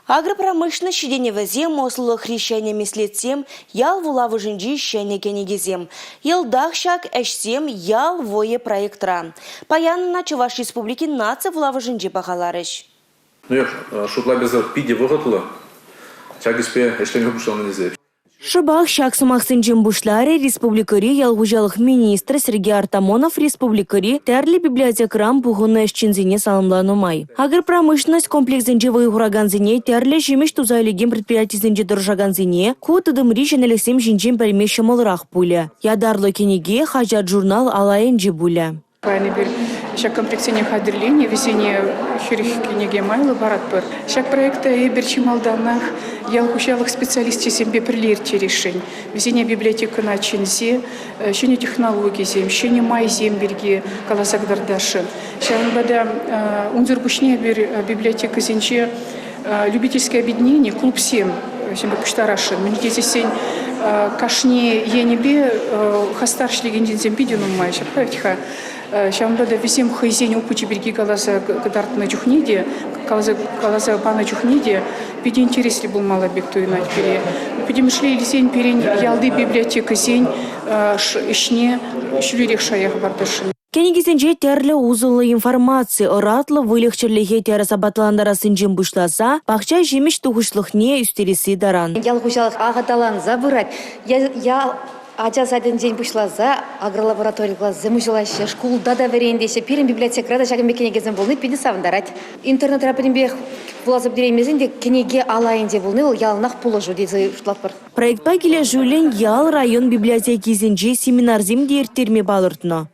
Агропромышленноҫ ҫитӗнӗвӗсем, ӑслӑлӑхри ҫӗнӗ меслетсем, ял вулавӑшӗнчи ҫӗнӗ кӗнекесем. Йӑлтах ҫак ӗҫсем «Ял вӑйӗ» проектра. Паян ӑна Чӑваш Республикин наци вулавӑшӗнче пахаларӗҫ. Шутла пӗлсен питӗ вӑхӑтлӑ ҫак ӗҫпе ӗҫлеме пуҫланӑ тесе. Шӑпах ҫак сӑмахсенчен пуҫларӗ республикӑри ял хуҫалӑх министрӗ Сергей Артамонов республикӑри тӗрлӗ библиотекӑран пухӑннӑ ӗҫченсене саламланӑ май. Агропромышленность комплексӗнче вӑй хуракансене, тӗрлӗ ҫимӗҫ туса илекен предприятисенче тӑрӑшакансене ку тытӑмри ҫӗнӗлӗхсем ҫинчен пӗлме ҫӑмӑлрах пулӗ. Ятарлӑ кӗнеке, хаҫат-журнал ал айӗнче пулӗ. Паян эпир ҫак комплекссене хатӗрленӗ, вӗсене 40 кӗнеке майлӑ паратпӑр. Ҫак проекта эпир чи малтанах ял хуҫалӑх специалисчӗсемпе пӗрле ирттересшӗн. Вӗсене библиотекӑна чӗнсе ҫӗнӗ технологисем, ҫӗнӗ майсем пирки каласа кӑтартасшӑн. Ҫавӑнпа та унсӑр пуҫне эпир библиотекӑсенче любительское объединение, клубсем пуҫтарасшӑн. Мӗн тесессӗн кашни енӗпе хастар ӗҫлекен ҫынсем питӗ нумай ҫапла вӗт-ха. Ҫавӑнпа та вӗсем хӑйсен опычӗ пирки каласа кӑтартнӑ чухне те, каласа панӑ чухне те питӗ интереслӗ пулмалла пек туйӑнать пире. Пӗтӗмӗшле илсен пирӗн ялти библиотекӑсен ӗҫне ҫӳлерех шая хӑпартасшӑн. Кӗнекесенче тӗрлӗ усӑллӑ информаци, ӑратлӑ выльӑх-чӗрлӗхе тӗрӗс апатлантарассинчен пуҫласа пахча ҫимӗҫ тухӑҫлӑхне ӳстересси таран. Ял хуҫалӑх аталанса пырать. Ял ача садӗнчен пуҫласа агролаборатори классем уҫӑлаҫҫӗ, шкулта та вӗрентеҫҫӗ. Пирӗн библиотекӑра та ҫакӑн пек кӗнекесем пулни питӗ савӑнтарать. Интернетра пӗтӗмпех вуласа пӗтереймесен те кӗнеке ал айӗнче пулни вӑл яланах пулӑшу тесе шутлатпӑр. Проектпа килӗшӳллӗн ял, район библиотекисенче семинарсем те ирттерме палӑртнӑ.